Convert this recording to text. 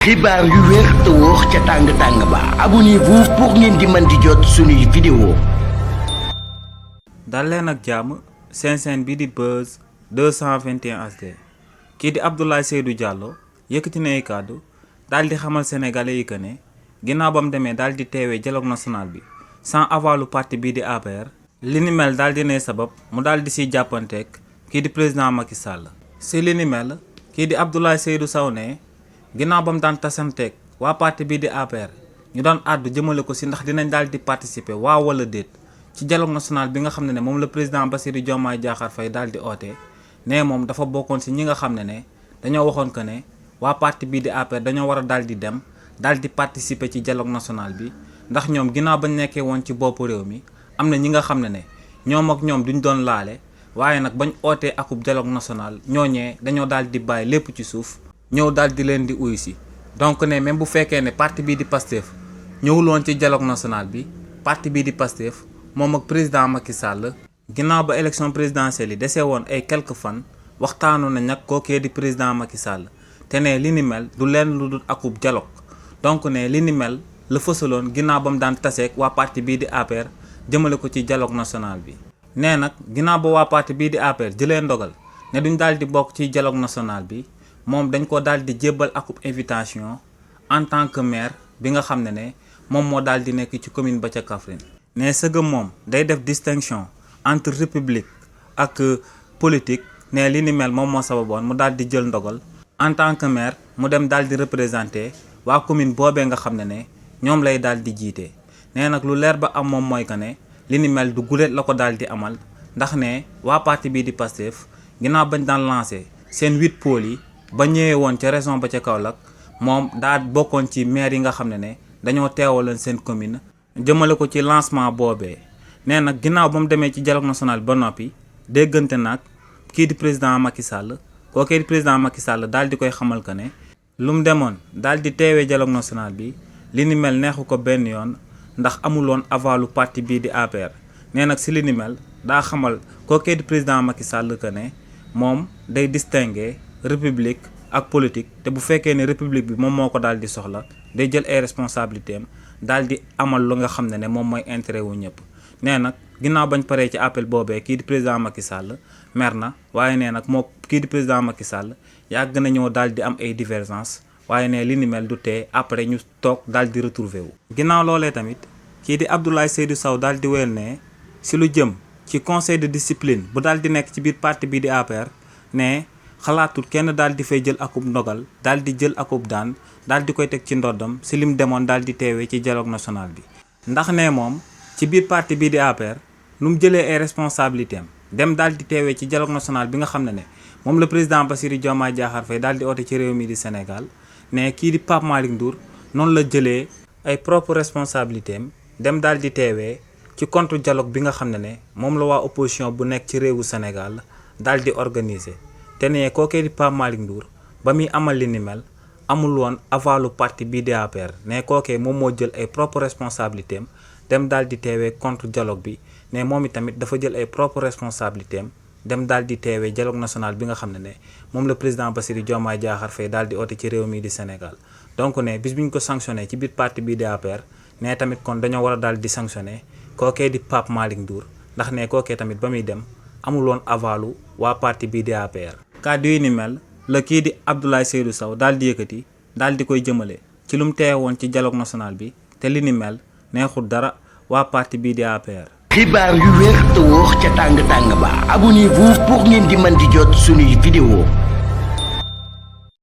xibaar yu wér te wóor ca tàng ba abonnez-vous pour ngeen di mën di jot suñuy vidéo. dal leen ak jàmm seen chaîne bi di Buzz 221 HD kii di Abdoulaye Seydou Diallo yëkkati na ay kàddu daal di xamal sénégalais yi que ne ginnaaw ba mu demee daal di teewee dialogue national bi sans avalu parti bii di APR li ni mel daal di ne sabab mu daal di siy jàppanteeg kii di président Macky Sall. si li ni mel kii di Abdoulaye Seydou Sow ne ginnaaw ba mu daan tasanteeg waa parti bii di APR ñu doon àddu jëmale ko si ndax dinañ daal di participer waaw wala déet ci dialogue national bi nga xam ne moom la président Bassirou Diomaye Diakhar Faye daal di oote ne moom dafa bokkoon si ñi nga xam ne dañoo waxoon que ne waa parti bii di APR dañoo war a daal di dem daal di participer ci dialogue national bi ndax ñoom ginnaaw bañ nekkee woon ci boppu réew mi am na ñi nga xam ne ñoom ak ñoom duñ doon laale waaye nag bañ ootee akub dialogue national ñooñee dañoo daal di bàyyi lépp ci suuf ñëw daal di leen di uyu si. donc ne même bu fekkee ne parti bii di Pastef ñëwul woon ci dialogue national bi parti bii di Pastef moom ak président Macky Sall ginnaaw ba élection présidentielle yi desee woon ay quelques fan waxtaanu na nag kookee di président Macky Sall te ne li ni mel du leen lu dul akub dialogue. donc ne li ni mel la fësaloon ginnaaw ba mu daan taseeg waa parti bii di APR jëmale ko ci dialogue national bi. nee nag ginnaaw ba waa parti bii di APR jëlee ndogal ne duñ daal di bokk ci dialogue national bi moom dañ ko daal di jébbal akub invitation en tant que maire bi nga xam ne moom moo daal di nekk ci commune ba ca Kaffrine. ne sëgëm moom day def distinction entre république ak politique ne li ni mel moom moo sababoon mu daal di jël ndogal en tant que maire mu dem daal di représenter waa commune boobee nga xam ne ñoom lay daal di jiite. nee nag lu leer ba am moom mooy que ne li ni mel du guléet la ko daal di amal ndax ne waa parti bii di Pastef ginnaaw bañ daan lancé seen 8 pôles yi ba ñëwee woon ca région ba ca Kaolack moom daa bokkoon ci maire yi nga xam ne dañoo teewaloon seen commune jëmale ko ci lancement boobee. nee nag ginnaaw ba mu demee ci dialogue national ba noppi déggante nag kii di président Macky Sall kookee di président Macky Sall daal di koy xamal que ne lu mu demoon daal di teewee dialogue national bi li ni mel neexu ko benn yoon ndax amuloon avalu parti bii di APR. nee nag si li ni mel daa xamal kookee di président Macky Sall que ne moom day distinguer république ak politique te bu fekkee ne république bi moom moo ko daal di soxla day jël ay responsabilités am daal di amal lu nga xam ne moom mooy intérêt wu ñëpp. nee nag ginnaaw bañ paree ci appel boobee kii di président Macky Sall mer na waaye nee nag moo kii di président Macky Sall yàgg nañoo daal di am ay divergence waaye ne li ni mel du tee après ñu toog daal di retrouver wu. ginnaaw loolee tamit kii di Abdoulaye Seydou Sow daal di wéyal ne si lu jëm ci conseil de discipline bu daal di nekk ci biir parti bii di APR ne xalaatul kenn daal di fay jël akub ndogal daal di jël akub daan daal di koy teg ci ndoddam si lim demoon daal di teewee ci dialogue national bi. ndax ne moom ci biir parti bii di APR nu mu jëlee ay responsabilités am dem daal di teewee ci dialogue national bi nga xam ne moom la président Bassirou Diomaye Diakhar Faye daal di oote ci réew mi di Sénégal ne kii di Pape Malick Ndour noonu la jëlee ay propres responsabilités am dem daal di teewee ci contre dialogue bi nga xam ne moom la waa opposition bu nekk ci réewu Sénégal daal di organiser. te ne kookee di Pape Malick Ndour ba muy amal li ni mel amul woon avalu parti bii di APR ne kookee moom moo jël ay propres responsabilités am dem daal di teewee contre dialogue bi ne moom itamit dafa jël ay propres responsabilités am dem daal di teewee dialogue national bi nga xam ne moom la président Bassirou Diomaye Diakhar Faye daal di oote ci réew mi di Sénégal. donc ne bis bi ñu ko sanctionné ci biir parti bii di APR ne tamit kon dañoo war a daal di sanctionné kookee di Pape Malick Ndour ndax ne kookee tamit ba muy dem amul woon avalu waa parti bii di APR. kàddu yi ni mel la kii di Abdoulaye Seydou Sow daal di yëkkati daal di koy jëmale ci lu mu teewoon ci dialogue national bi te li ni mel neexul dara waa parti bii di APR. xibaar yu wér te wóor ca tàng ba abonnez-vous pour ngeen di mën di jot suñuy vidéo.